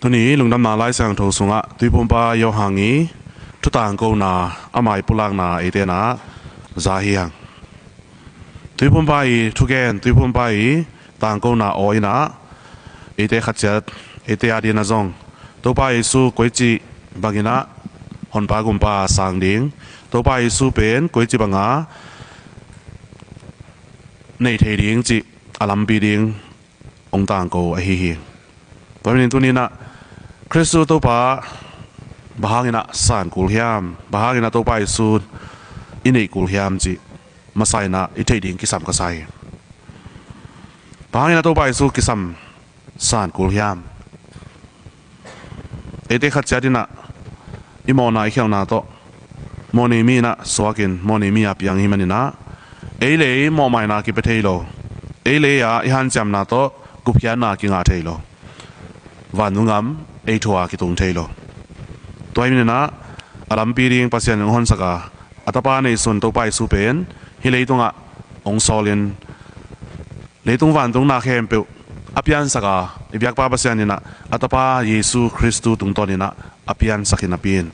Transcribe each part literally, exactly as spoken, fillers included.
Tuni lungdamna Lai Siangtho sungah Tuiphumpa Johan i thutangkona, ama i pulakna eite na za hi hang. Tuiphumpa i thugen, Tuiphumpa i tangkona aw inah eite khat ciat, eite a dingin ah zong Topa Jesu koici bangin ah Honpa Gumpa sang ding, Topa Jesu pen koici banga nei thei ding cih a lampi ding hong tangko ahi hi. Tua hi manin tuni inah Khristu Topa bang hangin ah san kul hiam, bang hangin ah Topa Jesu i neih kul hiam cih masa inah i theih ding kisam ka sa hi. Bang hangin ah Topa Jesu kisam san kul hiam? Eite khat ciat inah i mawhna i khialhna tawh mawhnei mi inah suakin mawhnei mi a piang hi manin ah ei le ei mawhmaina kipia thei lo, ei le ei a i hanciamna tawh gupkhiatna kingah thei lo, vantung gam ei thu a kitung thei lo. Tua hi manin ah a lampi ding Pasian in hong honsak a, a Tapa neihsun Topa Jesu pen hih leitungah hong sawlin, leitung vantung na khempeuh a piansak a, i biakpa Pasian inah a Tapa Jesu Khristu tungtawn inah a piansak hi napi in,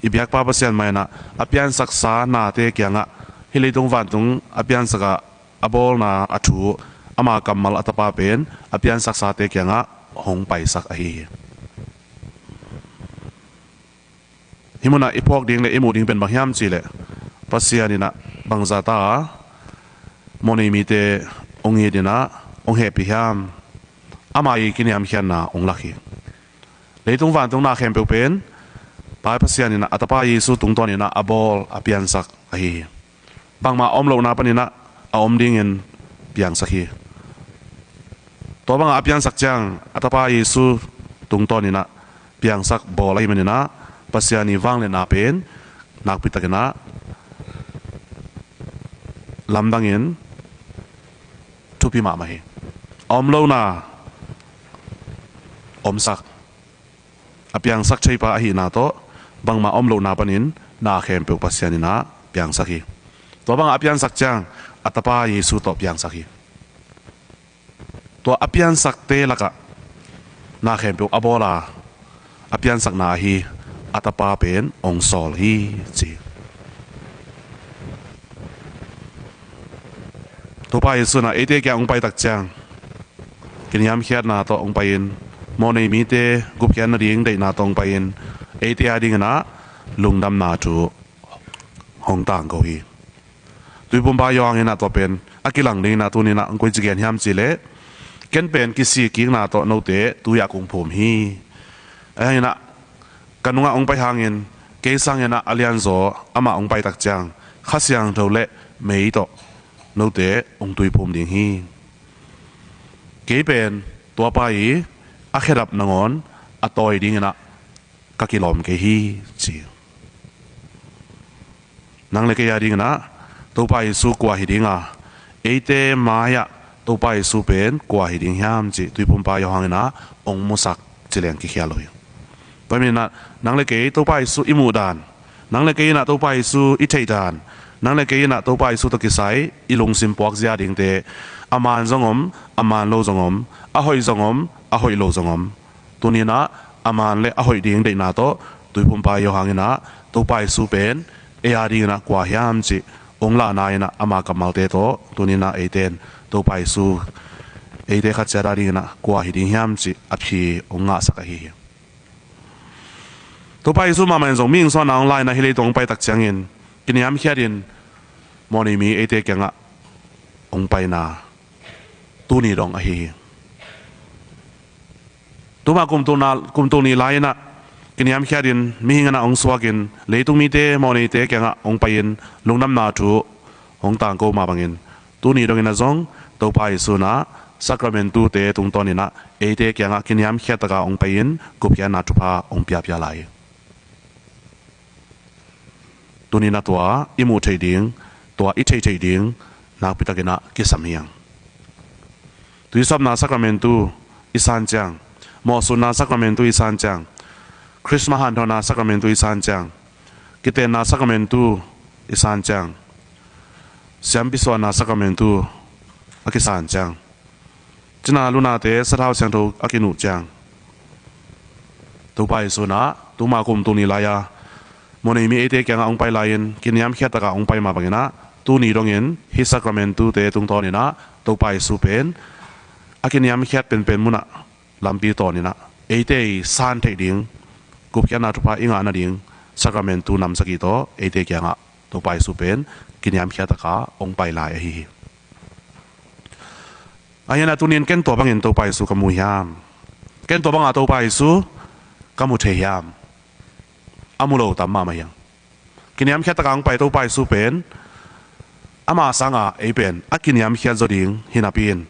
i biakpa Pasian mah inah a piansaksa nate kiangah, hih leitung vantung a piansak a, a bawlna a thu, ama kammal a Tapa pen a piansaksate kiangah hong paisak ahi hi. Hih munah i phawk ding le i muh ding pen bang hiam cihleh, Pasian inah bangzah ta a mawhnei mite hong it inah hong hehpih hiam? Ama i kiniamkhiatna hong lak hi. Leitung vantung na khempeuh pen Pa Pasian inah a Tapa Jesu tungtawn inah a bawl a piansak ahi hi. Bangmah a om lohna panin ah a om dingin piangsak hi. Tua bangah a piansak ciang a Tapa Jesu tungtawn inah piangsak bawl ahi manin ah Pasian i vangliatna pen nakpi takin ah lamdangin thupi mahmah hi. A om lohna omsak, a piangsak theipa ahihna tawh bangmah a om lohna panin na khempeuh Pasian inah piangsak hi. Tua bangah a piansak ciang a Tapa Jesu tawh piangsak hi. Tua a piansakte lakah na khempeuh a bawl a, a piansakna ahi a Tapa pen hong sawl hi ci. Topa Jesu inah eite kiang hong pai tak ciang kiniamkhiatna tawh hong pai-in, mawhnei mite gupkhiat nading deihna tawh hong pai-in, eite a dingin ah lungdamna thu hong tangko hi. Tuiphumpa Johan inah tua pen a kilang dingin ah tuni inah hong koici gen hiam cihleh, ken pen kisik kikna tawh note tui ah kong phum hi. Ahi hangin ah ka nungah hong pai hangin kei sangin ah a lianzaw amah hong pai tak ciang Kha Siangtho le mei tawh note hong tuiphum ding hi. Kei pen tuapa i a khedap nangawn a tawi dingin ah ka kilawm kei hi ci. Nang le kei a dingin ah Topa Jesu kua hi ding a, eite mai-ah Topa Jesu pen kua hi ding hiam cih Tuiphumpa Johan inah hong musak ci leng kikhial uh hi. Tua hi manin ah nang le kei Topa Jesu i muh dan, nang le kei inah Topa Jesu i theih dan, nang le kei inah Topa Jesu tawh kisai i lungsim puakzia dingte, a man zong om, a man lo zong om, a hoih zong om, a hoih lo zong om. Tuni inah a man le a hoih ding deihna tawh Tuiphumpa Johan inah Topa Jesu pen ei a dingin ah kua hiam cih hong lahna inah ama kammalte tawh tuni inah eite in Topa Jesu eite khat ciat a dingin ah kua hi ding hiam cih a phi hong ngahsak ahi hi. Topa Jesu mahmah in zong mihing suahna hong la inah hih leitung hong pai tak ciangin kiniamkhiatin mawhnei mi eite kiangah hong paina tuni dong ahi hi. Tuma kum tul na, kum tul nih lai inah kiniamkhiatin mihing inah hong suakin leitung mite mawhneite kiangah hong pai-in lungdamna thu hong tangko mah bangin tuni dong inah zong Topa Jesu inah Sacramentu-te tungtawn inah eite kiangah kiniamkhiat taka hong pai-in gupkhiatna thupha hong piapia lai hi. Tuni inah tua i muh theih ding, tua i theih theih ding nakpi takin ah kisam hi hang. Tuisapna Sacramentu i san ciang, mawhsutna Sacramentu i san ciang, Christmas hanthawhna Sacramentu i san ciang, kitenna Sacramentu i san ciang, siampi suahna Sacramentu a kisan ciang, cina lunate sathau siangtho a kinuh ciang, Topa Jesu in ah tuma kum tul nih lai-a muanei mi eite kiangah hong pai lai-in kiniamkhiat takah hong pai mah bangin ah tuni dongin hih sacramentu-te tungtawnin ah Topa Jesu pen a kiniamkhiat penpen munah lampi tawnin ah eite i san theih ding, gupkhiatna thupha i ngah nading sacramentu namsakih tawh eite kiangah Topa Jesu pen kiniamkhiat takah hong pai lai ahi hi. Ahi a, tunin ken tua bangin Topa Jesu ka mu hiam? Ken tua banga Topa Jesu ka mu thei hiam? A mu lo tam mahmah hi hang. Kiniamkhiat takah hong pai Topa Jesu pen ama sanga ei pen a kiniamkhiat zaw ding hi napi-in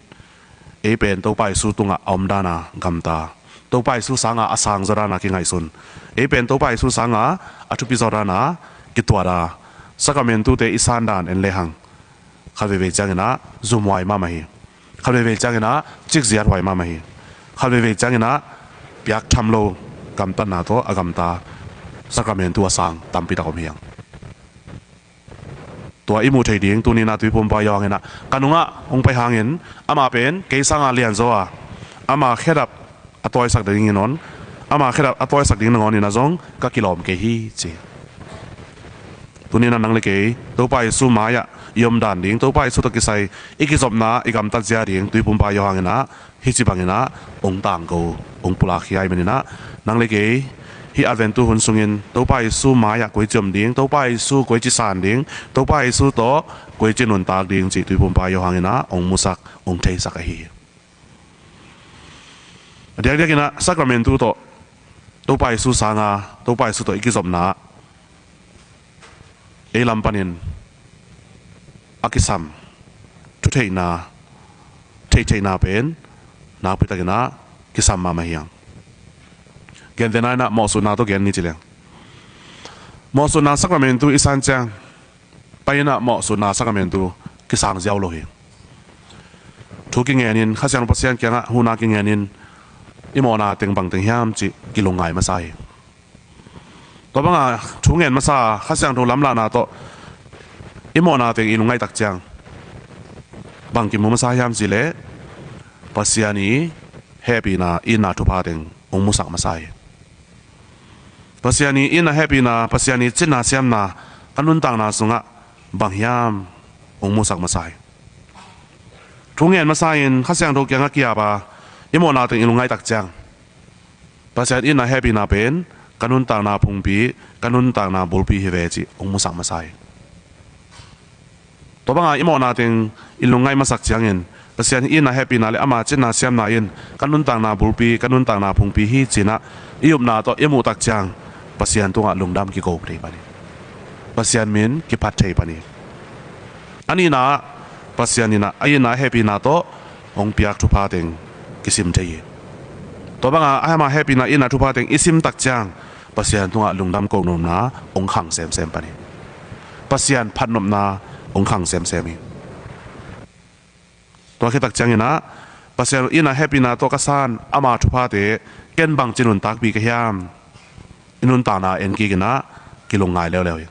ei pen Topa Jesu tungah a omdana gamta, Topa Jesu sanga a sang zawdana kingaihsun, ei pen Topa Jesu sanga a thupi zawdana kituata, sacramentu-te i sandan en lehang khat veivei ciangin ah zumhuai mahmah hi. Khat veivei ciangin ah cikziathuai mahmah hi. Khat veivei ciangin ah piaktham lo gamtatna tawh a gamta sacramentu a sang tampi tak om hi hang. Tua i muh thei ding tuninah tuipumpa Johan in ah ka nungah hong pai hangin amah pen kei sanga lianzaw a, ama khedap a tawisak dingin on, ama khedap a tawisak ding nangawnin ah zong ka kilawm kei hi ci. Tuninah nang le kei Topa Jesu mai-ah i omdan ding, Topa Jesu tawh kisai i kizopna i gamtat zia ding tuipumpa Johan in ah hih ci bangin ah hong tangko, hong pulakkhia ahih manin ah nang le kei hih Adventu hun sungin Topa Jesu mai-ah koici om ding, Topa Jesu koici san ding, Topa Jesu tawh koici nuntak ding cih tuipumpa Johan in ah hong musak, hong theisak ahi hi. A diakdiakin ah sacramentu tawh Topa Jesu sanga Topa Jesu tawh i kizopna ei lam panin a kisam thutheihna, theihtheihna pen nakpitakin ah kisam mahmah hi hang. Gentehna in ah mawhsutna tawh gen ni ci leng, mawhsutna sacramentu i san ciang pai in ah mawhsutna sacramentu kisang ziau lo hi. Thu kingenin Kha Siangtho Pasian kiangah huhna kingenin i mawhna teng bangteng hiam cih kilungngai masa hi. Tua banga thu ngen masa Kha Siangtho lamlahna tawh i mawhna teng i lungngaih tak ciang bang kimu masa hiam cihleh Pasian i hehpihna, itna thupha teng hong musak masa hi. Pasian i itna hehpihna, Pasian i citna siamna ka nuntakna sungah bang hiam hong musak masa hi. Thu ngen masa in Kha Siangtho kiangah kiap a i mawhna teng i lungngaih tak ciang Pasian itna hehpihna pen ka nuntakna phungpi, ka nuntakna bulpi hi ve cih hong musak masa hi. Tua banga i mawhna teng i lungngaih masak ciangin Pasian itna hehpihna le ama citna siamna in ka nuntakna bulpi, ka nuntakna phungpi hi ci-in ah i upna tawh i muh tak ciang Pasian tungah lungdam kiko thei pan hi. Pasian min kiphat thei pan hi. A nihna ah Pasian in ah a itna hehpihna tawh hong piak thupha teng kisim thei hi. Tua banga ama hehpihna, itna thupha teng i sim tak ciang Pasian tungah lungdam ko nopna hong khang semsem pan hi. Pasian phatnopna hong khang semsem hi. Tua khit tak ciangin ah Pasian itna hehpihna tawh ka san ama thuphate ken bangci nuntakpih ka hiam? I nuntakna en kik in ah kilungngai leuleu hi.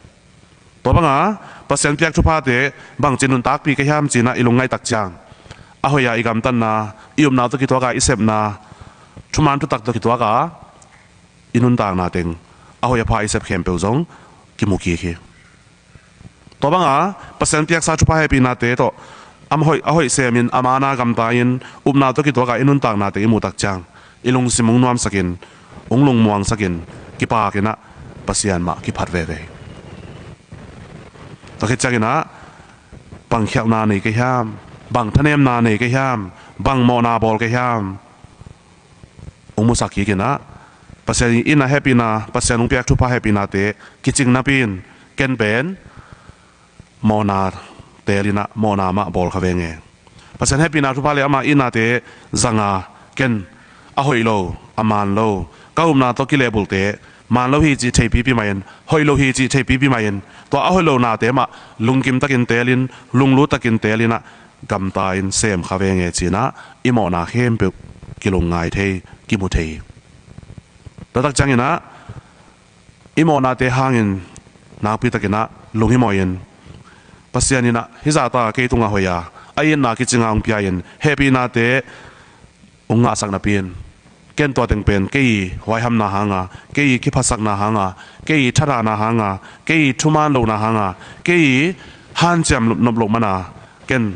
Tua banga Pasian piak thuphate bangci nuntakpih ka hiam ci-in ah i lungngaih tak ciang a hoih a i gamtatna, i upna tawh kituak a i sepna, thuman thutak tawh kituak a i nuntakna teng a hoih a pha i sep khempeuh zong kimu kik hi. Tua banga Pasian piaksa thupha hehpihnate tawh a hoih, a hoih semin a man a gamta-in upna tawh kituak a i nuntakna teng i muh tak ciang i lungsim hong nuamsakin, hong lungmuangsakin, kipakin ah Pasian mah kiphat veve hi. Tua khit ciangin ah bang khialhna nei ka hiam, bang thanemna nei ka hiam, bang mawhna bawl ka hiam, hong musak kik in ah Pasian i itna hehpihna, Pasian hong piak thupha hehpihnate kicing napi-in ken pen mawhna teel in ah mawhna mah bawl kha veng e. Pasian hehpihna thupha le ama itnate zanga ken a hoih lo, a man lo, ka upna tawh kilehbulhte man lo hi cih theipipi mah in, hoih lo hi cih theipipi mah in, tua a hoih lonate mah lungkim takin teelin, lunglut takin teelin ah gamta-in sem kha veng e ci-in ah i mawhna khempeuh kilungngai thei, kimu thei hi. Tua tak ciangin ah i mawhnate hangin nakpi takin ah lunghimawhin Pasian in ah hih zahta kei tungah hoih a, a itna kicing a hong pia-in hehpihnate hong ngahsak napi-in Ken tua teng pen kei i huaihamna hanga, kei i kiphasakna hanga, kei i thadahna hanga, kei i thuman lohna hanga, kei i hanciam nop loh mana ken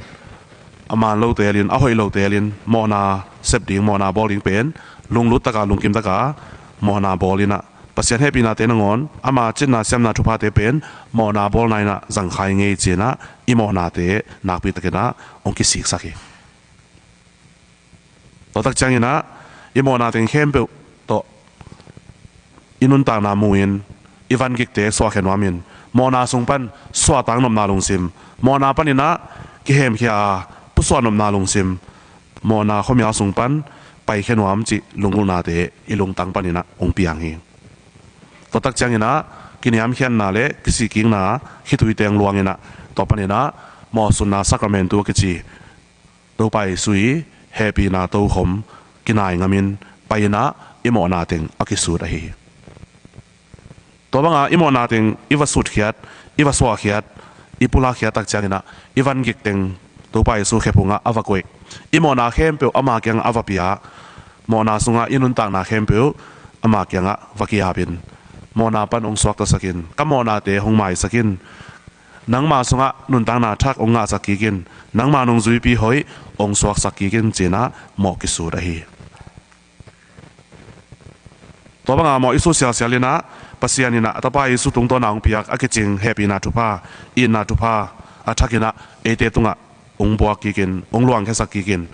a man lo telin, a hoih lo telin mawhna sep ding, mawhna bawl ding pen lunglut taka, lungkim taka mawhna bawl inah Pasian hehpihnate nangawn, ama cinna siamna thuphate pen mawhna bawlna inah zangkhai ngei cinah i mawhnate nakpi takinah hong kisiksak hi. Tua tak cianginah i mawhna teng khempeuh tawh i nuntakna mu-in, i vangikte suahkhia nuamin, mawhna sung pan suahtak nopna lungsim, mawhna paninah kihemkhia a pusuah nopna lungsim, mawhna khuamial sung pan paikhia nuam cih lunggulhnate i lungtang paninah hong piang hi. Tua tak cianginah kiniamkhiatna le kisikkikna khitui teng luanginah tua paninah mawhsutna sakramentu a kici Topa Jesu i hehpihna tokhom kinai ngamin pai-inah i mawhna teng a kisut ahi hi. Tua banga i mawhna teng i va sutkhiat, i va suahkhiat, i pulakkhiat tak cianginah i vangik teng Topa Jesu khephungah a va koih, i mawhna khempeuh ama kiangah a va pia, mawhna sungah i nuntakna khempeuh ama kiangah va kiapin, mawhna pan hong suaktasakin, ka mawhnate hong maisakin, nangma sungah nuntakna thak hong ngahsak kikin, nangma nungzuipi hoih hong suaksak kikin cinah mawh kisut ahi hi. Tua banga mawh i sut sialsial inah Pasian inah a Tapa Jesu tungtawna hong piak a kicing hehpihna thupha, itna thupha a thakinah eite tungah hong buak kikin, hong luangkhiasak kikin,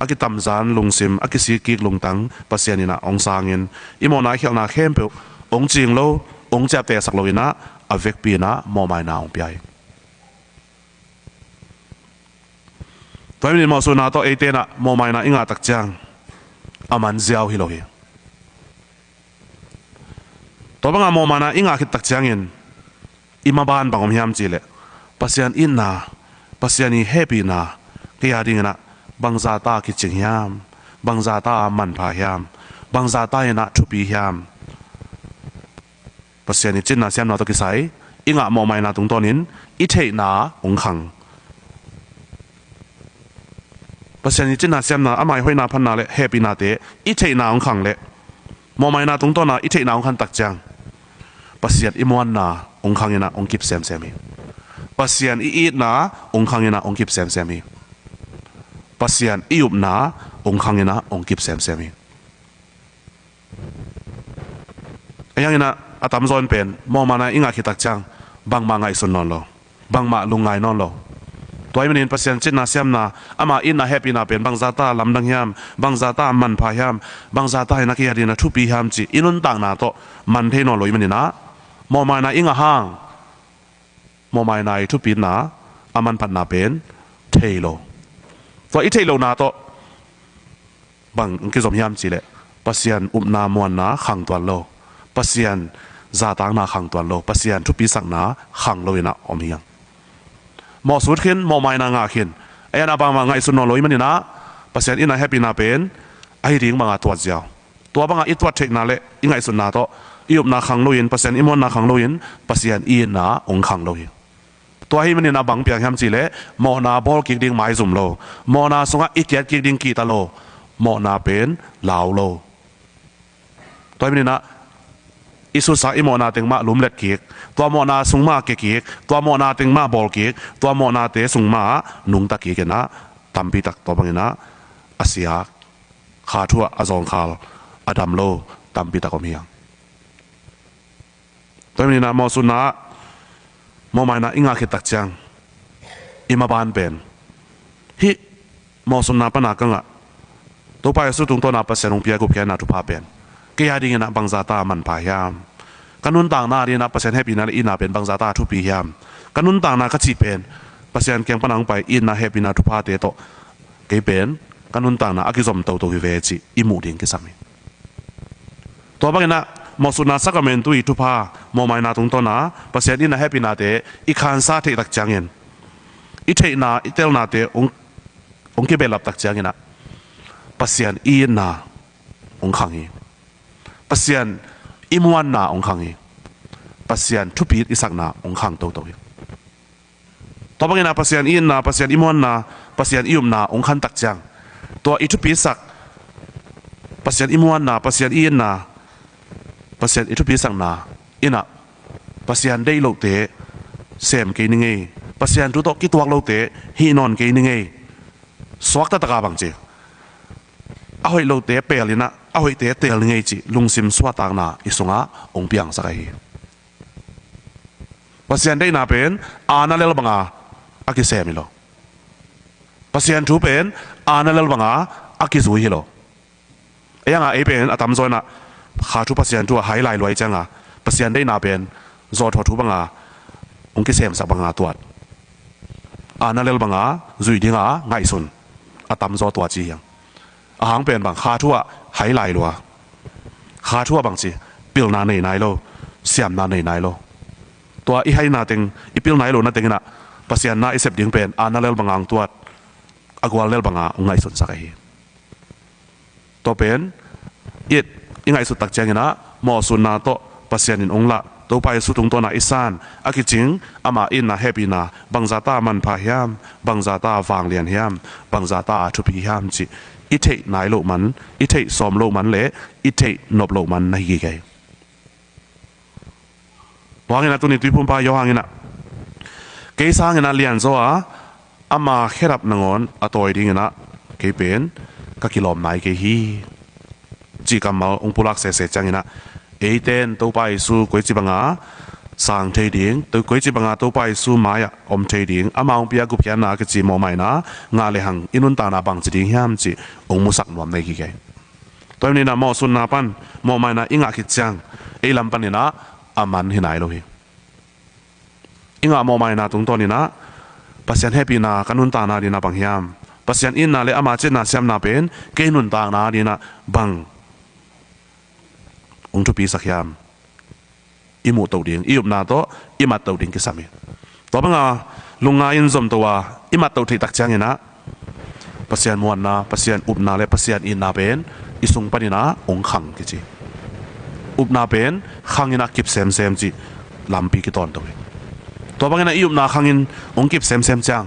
a kitamzan lungsim, a kisikkik lungtang Pasian inah hong sangin, i mawhna i khialhna khempeuh hong cing lo, hong ciaptehsak loinah a vekpi inah mawhmaina hong pia hi. Tua hi manin mawhsutna tawh eite inah mawhmaina i ngah tak ciang a manziau hi lo hi. Tua banga mawhmaina i ngah khit tak ciangin i maban bang om hiam cihleh, Pasian itna, Pasian i hehpihna kei a dinginah bangzata kicing hiam, bangzata a manpha hiam, bangzata inah thupi hiam. Pasian i cinna siamna tawh kisai i ngah mawhmaina tungtawnin i theihna hong khang. Pasian i cinna siamna, ama i hoihna phatna le hehpihnate i theihna hong khang leh, mawhmaina tungtawna i theihna hong khan tak ciang, Pasian i muanna hong khang inah hong kip semsem hi. Pasian i itna hong khang inah hong kip semsem hi. Pasian i upna hong khang inah hong kip semsem hi. Ahi hanginah a tamzaw in pen mawhmaina i ngah khit tak ciang bangmah ngaihsun nawn lo, bangmah lungngai nawn lo. Tua hi manin Pasian cinna siamna, ama itna hehpihna pen bangzata lamdang hiam, bangzata manpha hiam, bangzata inah kei a dinginah thupi hiam cih i nuntakna tawh man thei nawn lo hi maninah mawhmaina i ngah hang mawhmaina i thupitna, a manphatna pen thei lo. Tua i theih lohna tawh bang kizom hiam cihleh, Pasian upna muanna khang tuan lo, Pasian zahtakna khang tuan lo, Pasian thupisakna khang lo inah om hi hang. Mawhsut khin, mawhmaina ngah khin, a ianah bangmah ngaihsun nawn lo hi maninah Pasian itna hehpihna pen ahi ding banga tuat ziau. Tua banga i tuat theihna le i ngaihsutna tawh i upna khang loin, Pasian i muanna khang loin, Pasian i itna hong khang lo hi. Tua hi maninah bang piang hiam cihleh, mawhna bawl kik ding maizum lo, mawhna sungah i kiat kik ding kihta lo, mawhna pen lau lo. Tua hi maninah i sutsa i mawhna teng mah lumlet kik, tua mawhna sung mah kia kik, tua mawhna teng mah bawl kik, tua mawhnate sung mah nungta kik inah tampi tak tua banginah a siak, kha thu ah a zawngkhal, a dam lo tampi tak om hi hang. Tua hi maninah mawhsutna ah mawhmaina i ngah khit tak ciang i maban pen hih mawhsutna pana ka ngah, Topa Jesu tungtawna Pasian hong pia gupkhiatna thupha pen kei a dinginah bangzata a manpha hiam, ka nuntakna a dinginah Pasian hehpihna le itna pen bangzata a thupi hiam, ka nuntakna ka cih pen Pasian kiang pana hong pai itna hehpihna thuphate tawh kei pen ka nuntakna a kizom toto hi ve cih i muh ding kisam hi. Tua banginah mawhsutna sakramentu i thupha, mawhmaina tungtawna Pasian itna hehpihnate i khansa theih tak ciangin, i theihna, i telnate hong, hong kibehlap tak cianginah Pasian i itna hong khang hi. Pasian i muanna hong khang hi. Pasian thupit i sakna hong khang toto hi. Tua banginah Pasian i itna, Pasian i muanna, Pasian i upna hong khan tak ciang, tua i thupisak Pasian i muanna, Pasian i itna, Pasian i thupisakna in ah Pasian deih lohte sem kei ni ngei. Pasian thu tawh kituak lote hih nawn kei ni ngei. Suakta taka bangci, a hoih lote pel in ah a hoihte teel ni ngei cih lungsim suahtakna i sungah hong piangsak ahi hi. Pasian deihna pen aana lel banga a kisem hi lo. Pasian thu pen aana lel banga a kizui hi lo. Ei anga ei pen a tamzaw in ah kha thu, Pasian thu ah hai lai lua i ci anga, Pasian deihna pen zawthaw thu banga hong kisemsak banga tuat, aana lel banga zui dinga ngaihsun a tamzaw tuat ci hi hang. A hang pen bang, kha thu ah hai lai lua. Kha thu ah bangci, pilna nei nai lo, siamna nei nai lo. Tua i haina teng, i pil nai lohna teng in ah Pasian na i sep ding pen aana lel banga hong tuat, a gual lel banga hong ngaihsunsak ahi hi. Tua pen i, i ngaihsut tak ciangin ah mawhsutna tawh Pasian in hong lah, Topa Jesu tungtawn ah i san, a kicing, ama itna hehpihna bangzah ta manpha hiam, bangzah ta vanglian hiam, bangzah ta a thupi hiam cih i theih nai loh man, i theih sawm loh man le i theih nop loh man na hi kei. Tua hangin ah tuni Tuiphumpa Johan in ah, kei sangin ah lianzaw a, ama khedap nangawn a tawi dingin ah kei pen ka kilawm nai kei hi, cih kammal hong pulak sese ciangin ah, eite in Topa Jesu koici banga sang thei ding, to-, koici banga Topa Jesu mai-ah om thei ding, ama hong pia gupkhiatna a kici mawhmaina ngah lehang i nuntakna bangci ding hiam cih hong musak nuam na hi kei. Tua hi manin ah mawhsutna pan mawhmaina i ngah khit ciang ei lam panin ah a man hi nai lo hi. I ngah mawhmaina tungtawnin ah Pasian hehpihna ka nuntakna dingin ah bang hiam, Pasian itna le ama citna siamna pen kei nuntakna dingin ah bang hong thupisak hiam, i muhtoh ding, i upna tawh i mattoh ding kisam hi. Tua banga lungngai-in zomto a i mattoh theih tak ciangin ah Pasian muanna, Pasian upna le Pasian itna pen i sung panin ah hong khang kici. Upna pen khangin ah kip semsem cih lampi kitawnto hi. Tua bangin ah i upna khangin hong kip semsem ciang,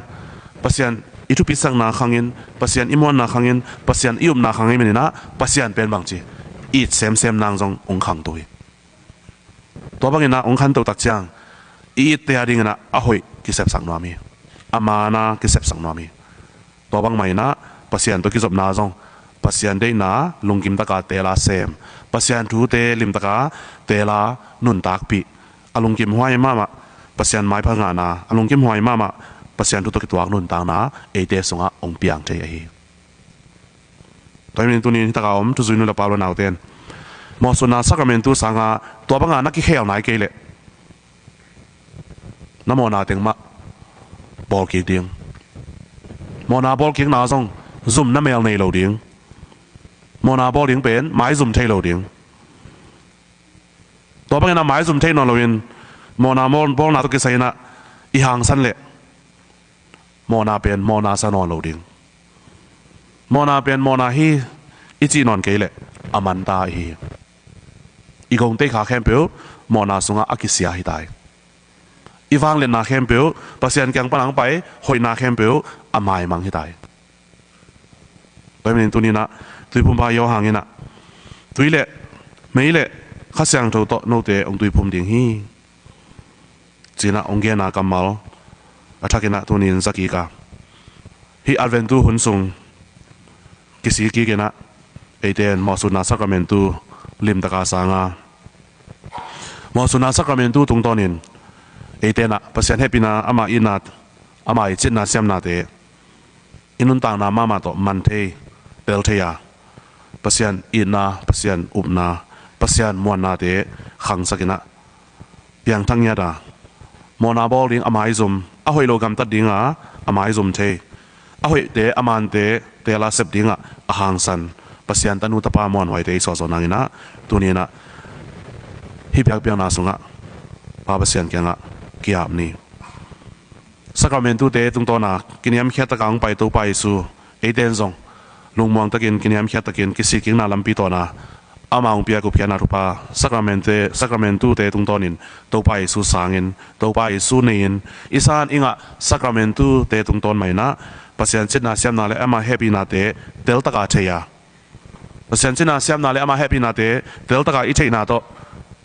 Pasian i thupisakna khangin, Pasian i muanna khangin, Pasian i upna khang ahih manin ah Pasian pen bangci, it semsem nang zong hong khangto hi. Tua bangin ah hong khantoh tak ciang i itte a dingin ah a hoih kisepsak nuam hi. A maana kisepsak nuam hi. Tua bangmah in ah Pasian tawh kizopna zong, Pasian deihna lungkim taka teel a sem, Pasian thute limtaka teel a nuntakpih, a lungkim huai mahmah Pasian maipha ngahna, a lungkim huai mahmah Pasian thu tawh kituak nuntakna eite sungah hong piang thei ahi hi. Tua hi manin tuni in hi taka om thuzui nu le pa, u le naute in mawhsutna sakramentu sanga tua banga na kikhel nai kei leh na mawhna teng mah bawl kik ding. Mawhna bawl kikna zong zum na mel nei lo ding. Mawhna bawl ding pen maizum thei lo ding. Tua bangin ah maizum thei nawn loin mawhna bawl, bawlna tawh kisai in ah i hangsan leh mawhna pen mawhna sa nawn lo ding. Mawhna pen mawhna hi i cih nawn kei leh a manta ahi hi. I gongtei kha khempeuh mawhna sungah a kisia hi ta hi. I vangliatna khempeuh, Pasian kiang pan a hong pai hoihna khempeuh a maimang hi ta hi. Tua hi manin tuni in ah Tuiphumpa Johan in ah, tui le mei le Kha Siangtho tawh note hong tuiphum ding hi, ci-in ah hong genna kammal a thakin ah tuni in za kik a, hih Adventu hun sung kisik kik in ah eite in mawhsutna sakramentu limtaka sanga, mawhsutna sakramentu tungtawnin eite in ah Pasian hehpihna, ama itna, ama i citna siamnate i nuntakna mahmah tawh man thei, tel thei a, Pasian itna, Pasian upna, Pasian muannate khangsak in ah piangthak ngiat a, mawhna bawl ding a maizum, a hoih lo gamtat dinga a maizum thei, a hoihte a mante teel a sep dingah a hangsan Pasian tanu tapa muanhuaite i sawhsawh nangin ah tuni in ah hih biakpiakna sungah Pa Pasian kiangah ki-ap ni. Sakramentute tungtawna kiniamkhiat taka hong pai Topa Jesu, eite in zong lungmuang takin, kiniamkhiat takin, kisik kikna lampi tawna ama hong pia gupkhiatna thupha, sakramente, sakramentute tungtawnin Topa Jesu sangin, Topa Jesu nei-in, i san i ngah sakramentute tungtawn mah in ah Pasian citna siamna le ama hehpihnate teltaka thei a, Pasian cina siamna le ama hehpihnate teltaka i theihna tawh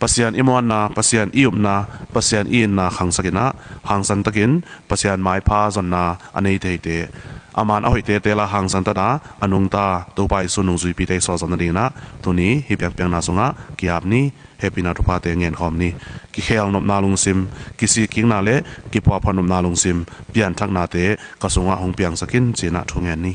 Pasian i muanna, Pasian i upna, Pasian i itna khangsakinah hangsantakin Pasian maipha zonna a nei theite, aman a hoihte tela hangsantatna a nungta Topa Jesu nungzuipite i sawlzawh nadinginah tuni hih piangpiangna sungah ki-ap ni. Hehpihna thuphate ngenkhawm ni. Kikhel nopna lungsim, kisikkikna le kiphuaphuan nopna lungsim, pianthaknate ka sungah hong piangsakin cinah thungen ni.